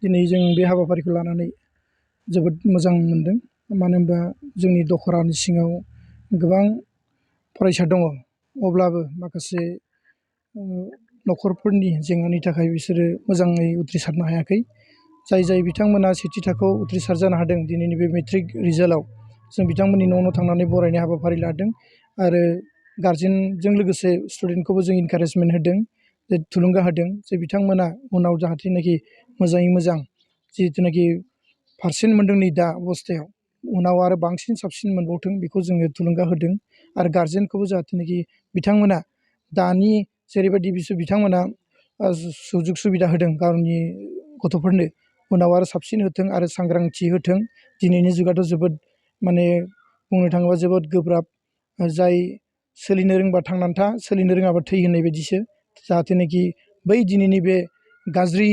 दिनै जों बे हाबाफारिखौ लानानै जोबोद मोजां मोनदों। मानो होनबा जोंनि दख'रानि सिङाव गोबां फरायसा दङ, अब्लाबो माखासे न'खरफोरनि जेंनानि थाखाय बिसोरो मोजाङै उथ्रिसारनो हायाखै। जाय बिथांमोना सेथि थाखोआव उथ्रिसार जानो हादों, दिनैनि बे मेट्रिक रिजाल्टआव जों बिथांमोननि न' थांनानै बरायनाय हाबाफारि लादों आरो गार्जेनजों लोगोसे स्टुडेन्टखौबो जों इनकारेजमेन्ट होदों, जे थुलुंगा होदों जे बिथांमोना उनाव जाहाथेनाखि मोजाङै मोजां जिहेथुनाखि पारसेन्ट मोन्दों नै दा अबस्थायाव, उनाव आरो बांसिन साबसिन मोनबावथों बेखौ जोङो थुलुंगा होदों। आरो गार्जेनखौबो जाहाथेनाखि बिथांमोना दानि जेरैबायदि बिथांमोना सुजुग सुबिदा होदों गावनि गथ'फोरनो, उनाव आरो साबसिन होथों आरो सांग्रांथि होथों। दिनैनि जुगाथ' जोबोद माने बुंनो थाङोबा जोबोद गोब्राब। जाय सोलिनो रोंबा थांनानै था, सोलिनो रोङाबा थै होननाय बायदिसो। जाहाथेनाखि बै दिनैनि बे गाज्रि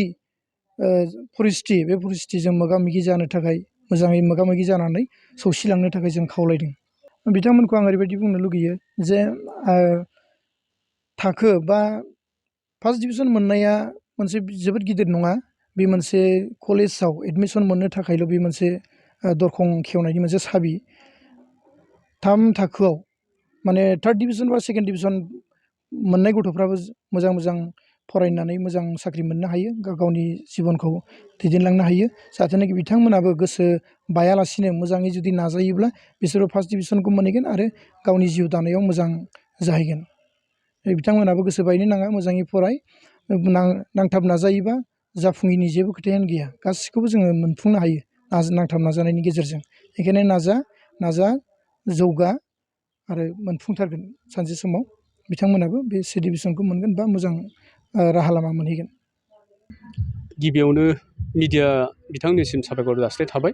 परिस्थिति, बे परिस्थितिजों मोगा मोगि जानो थाखाय मोजाङै मोगा मोगि जानानै सौसिलांनो थाखाय जों खावलायदों। बिथांमोनखौ आं ओरैबायदि बुंनो लुगैयो जे थाखो बा फार्स्ट डिभिजन मोननाया मोनसे जोबोद गिदिर नङा। बे मोनसे कलेजाव एडमिसन मोननो थाखायल' बे मोनसे दरखं खेवनायनि मोनसे साबि। 3 थाखोआव माने थार्ड डिभिजन बा सेकेन्ड डिभिजन मोननाय गथ'फ्राबो मोजां मोजां फरायनानै मोजां साख्रि मोननो हायो, गावनि जिबनखौ दैदेनलांनो हायो। जाहाथेनाखि बिथांमोनाबो गोसो बायालासिनो मोजाङै जुदि नाजायोब्ला बिसोरो फार्स्ट डिभिजनखौ मोनहैगोन आरो गावनि जिउ दानायाव मोजां जाहैगोन। बिथांमोनाबो गोसो बायनो नाङा, मोजाङै फराय, नांथाब नाजायोबा जाफुङैनि जेबो खोथायानो गैया। गासिखौबो जोङो मोनफुंनो हायो नांथाब नाजानायनि गेजेरजों। बेखायनो नाजा जौगा आरो मोनफुंथारगोन। सानसे समाव बिथांमोनाबो बे सि डिभिजनखौ मोनगोन बा मोजां राहा लामा मोनहैगोन। गिबियावनो मिडिया बिथांनिसिम साबायखर जासिनाय थाबाय,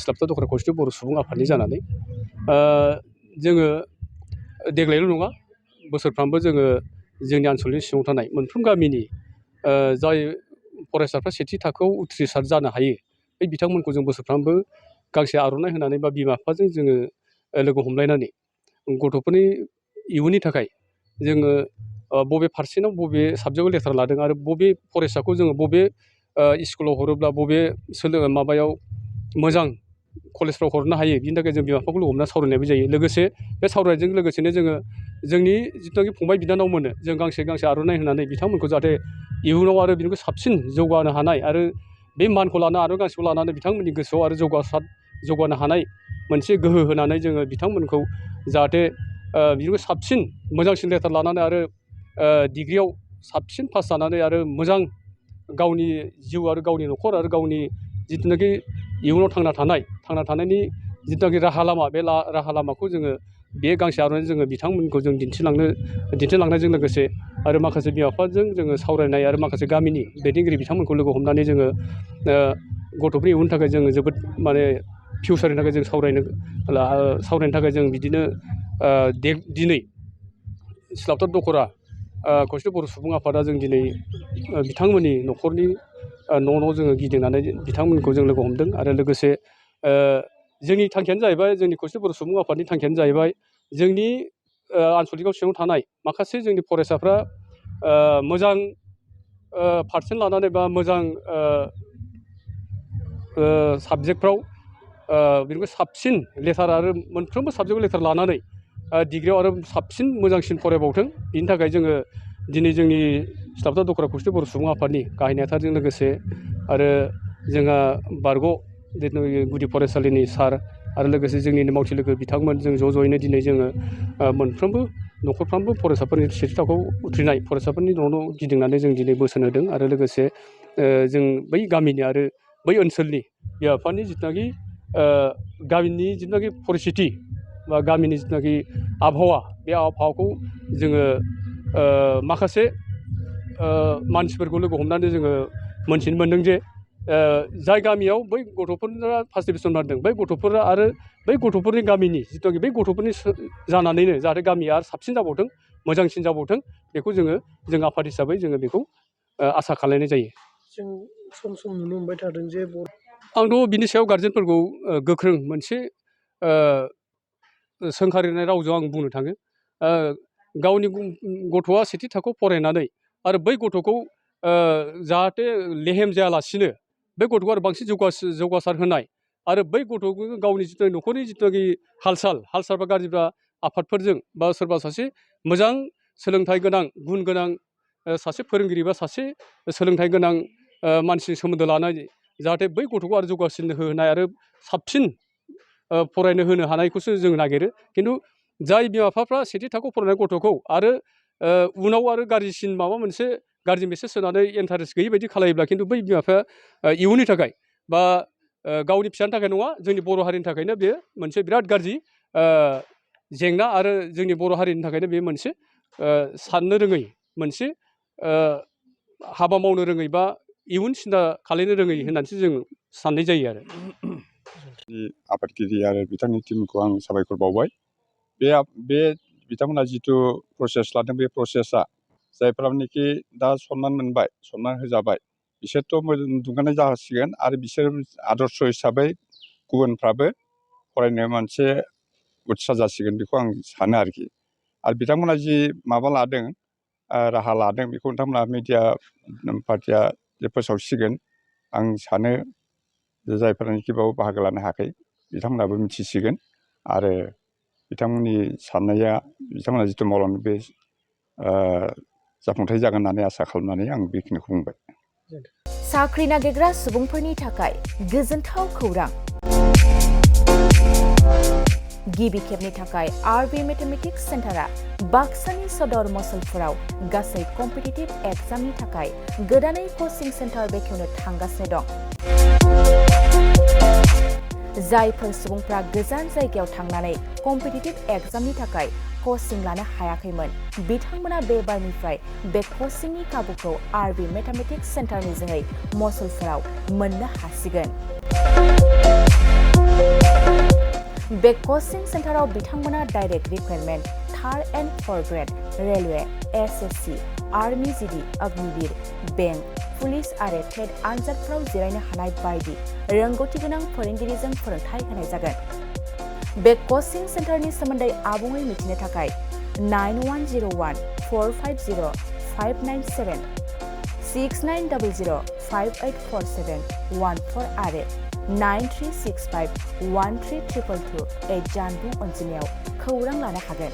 सिलापथार दख'र खौसेथि बर' सुबुं आफादनि जानानै। जोङो देग्लायल' नङा, बोसोरफ्रामबो जोङो जोंनि ओनसोलनि सिङाव थानाय मोनफ्रोम गामिनि जाय फरायसाफ्रा सेथि थाखोआव उथ्रिसार जानो हायो, बे बिथांमोनखौ जों बोसोरफ्रामबो गांसे आर'नाइ होनानै बा बिमा बिफाजों जोङो लोगो हमलायनानै गथ'फोरनि इयुननि थाखाय जोङो बबे पारसेन्टआव बबे साबजेक्टआव लेटार लादों आरो बबे फरायसाखौ जोङो बबे स्कुलाव हरोब्ला बबे माबायाव मोजां कलेजफ्राव हरनो हायो, बिनि थाखाय जों बिमा बिफाखौ लोगो हमना सावरायनायबो जायो। लोगोसे बे सावरायनायजों लोगोसेनो जोङो जोंनि जिथुनाखि फंबाय बिनानावमोननो जों गांसे आर'नाइ होनानै बिथांमोनखौ जाहाथे इयुनाव आरो बिनिख्रुइ साबसिन जौगानो हानाय आरो बे मानखौ लाना आरो गांसेखौ लानानै बिथांमोननि गोसोआव आरो जौगानो हानाय मोनसे गोहो होनानै जोङो बिथांमोनखौ जाहाथे बिनिख्रुइ साबसिन मोजांसिन लेटार लानानै आरो डिग्रियाव साबसिन पास जानानै आरो मोजां गावनि जिउ आरो गावनि न'खर आरो गावनि जिथुनाखि इयुनाव थांना थानायनि जिथुनाखि राहा लामा, बे राहा लामाखौ जोङो बे गांसे आर'नाइजों जोङो बिथांमोनखौ जों दिन्थिलांनायजों लोगोसे आरो माखासे बिमा बिफाजों जोङो सावरायनाय आरो माखासे गामिनि दैदेनगिरि बिथांमोनखौ लोगो हमनानै जोङो गथ'फोरनि इयुननि थाखाय जोङो जोबोद माने फिउचारनि थाखाय जों सावरायनो थाखाय जों बिदिनो दिनै सिलापथार दख'रा खौसेथि बर' सुबुं आफादा जों दिनै बिथांमोननि न'खरनि न' जोङो गिदिंनानै बिथांमोनखौ जों लोगो हमदों। आरो लोगोसे जोंनि थांखियानो जाहैबाय, जोंनि खौसेथि बर' सुबुं आफादनि थांखियानो जाहैबाय, जोंनि आनसलिकआव सिङाव थानाय माखासे जोंनि फरायसाफ्रा मोजां पारसेन्ट लानानै बा मोजां साबजेक्टफ्राव बिनिख्रुइ साबसिन लेटार आरो मोनफ्रोमबो साबजेक्टआव लेटार लानानै डिग्रियाव आरो साबसिन मोजांसिन फरायबावथों। बिनि थाखाय जोङो दिनै जोंनि सिलापथार दख'रा खौसेथि बर' सुबुं आफादनि गाहाय नेहाथारजों लोगोसे आरो जोंहा बारग' जिथुनाखि गुदि फरायसालिनि सार आरो लोगोसे जोंनिनो मावथि लोगो बिथांमोन, जों ज'यैनो दिनै जोङो मोनफ्रोमबो न'खरफ्रामबो फरायसाफोरनि सेथि थाखोआव उथ्रिनाय फरायसाफोरनि न' गिदिंनानै जों दिनै बोसोन होदों। आरो लोगोसे जों बै गामिनि आरो बै ओनसोलनि बिमा बिफानि जिथुनाखि गामिनि जिथुनाखि परिस्थिति बा गामिनि जिथुनाखि आबहावा, बे आबहावाखौ जोङो माखासे मानसिफोरखौ लोगो हमनानै जोङो मोनथिनो मोनदों जे जाय गामियाव बै गथ'फोरा फार्स्ट डिभिजन मोनदों, बै गथ'फोरा आरो बै गथ'फोरनि गामिनि जिथुनाखि बै गथ'फोरनि जानानैनो जाहाथे गामिया आरो साबसिन जाबावथों, मोजांसिन जाबावथों, बेखौ जों आफाद हिसाबै जोङो बेखौ आसा खालामनाय जायो। जों सम नुनो मोनबाय थादों जे आंथ' बिनि सायाव गारजेनफोरखौ गोख्रों मोनसे सोंखारिनाय रावजों आं बुंनो थाङो, गावनि गथ'आ सेथि थाखोआव फरायनानै आरो बै गथ'खौ जाहाथे लेहेम जायालासिनो बे गथ'खौ आरो बांसिन जौगासार होनाय आरो बै गथ'खौ गावनि जिथु न'खरनि जिथुनाखि हाल-साल बा गाज्रिब्ला आफादफोरजों बा सोरबा सासे मोजां सोलोंथाइ गोनां गुन गोनां सासे फोरोंगिरि बा सासे सोलोंथाइ गोनां मानसिजों सोमोन्दो लानाय जाहाथे बै गथ'खौ आरो जौगासिन होनाय आरो साबसिन फरायनो होनो हानायखौसो जों नागिरो। खिन्थु जाय बिमा बिफाफ्रा सेथि थाखोआव फरायनाय गथ'खौ आरो उनाव आरो गाज्रिसिन माबा मोनसे गाज्रि मेसेज होनानै इन्टारेस्ट गैयै बायदि खालायोब्ला खिन्थु बै बिमा बिफाया इयुननि थाखाय बा गावनि फिसानि थाखाय नङा जोंनि बर' हारिनि थाखायनो बेयो मोनसे बिराद गाज्रि जेंना आरो जोंनि बर' हारिनि थाखायनो बेयो मोनसे साननो रोङै मोनसे हाबा मावनो रोङै बा इयुन सिन्था खालायनो रोङै होननानैसो जों साननाय जायो आरो। आफादगिरि आरो बिथांनि टिमखौ आं साबायखर बावबाय। बे बिथांमोना जिथु प्रसेस लादों बे प्रसेसआ जायफ्रानोखि दा सनमान मोनबाय सनमान होजाबाय बिसोरथ' दुंगानाय जासिगोन आरो बिसोर आदर्श हिसाबै गुबुनफ्राबो फरायनो मोनसे उत्सा जासिगोन बेखौ आं सानो आरोखि। आरो बिथांमोना जि माबा लादों राहा लादों बेखौ नोंथांमोना मिडिया पार्टिया जे फोसावसिगोन आं सानो जायफोरानोखि बेयाव बाहागो लानो हायाखै बिथांमोनाबो मिथिसिगोन आरो बिथांमोननि साननाया बिथांमोना जिथु मावलांदों बे जाफुंथाय जागोन होननानै आसा खालामनानै आं बेखिनिखौ बुंबाय। साख्रि नागिरग्रा सुबुंफोरनि थाखाय गोजोनथाव खौरां। गिबि खेबनि थाखाय आरबि मेथमेटिक्स सेन्टारा बाक्सानि सदर मसलपुराव गासै कम्पिटिटिभ एग्जामनि थाखाय गोदानै कचिं सेन्टार बेखेवनो थांगासिनो दं। जायफोर सुबुंफ्रा गोजान जायगायाव थांनानै कम्पिटिटिभ एग्जामनि थाखाय कचिं लानो हायाखैमोन बिथांमोना बे बारनिफ्राय बे कचिंनि खाबुखौ आरबि मेथमेटिक्स सेन्टारनि जोहै मसलपुराव मोननो हासिगोन। बे कचिं सेन्टाराव बिथांमोना direct requirement 3rd and 4th grade railway SSC army GD Agniveer bank police आरो टेट आनजादफोराव जिरायनो हानाय बायदि रोंगौथि गोनां फोरोंगिरिजों फोरोंथाय होनाय जागोन। बे कचिं सेन्टारनि सोमोन्दै आबुङै मिथिनो थाखाय 9101450597 6900584714 आरो 9365132228 जानबुं अनजिमायाव खौरां लानो हागोन।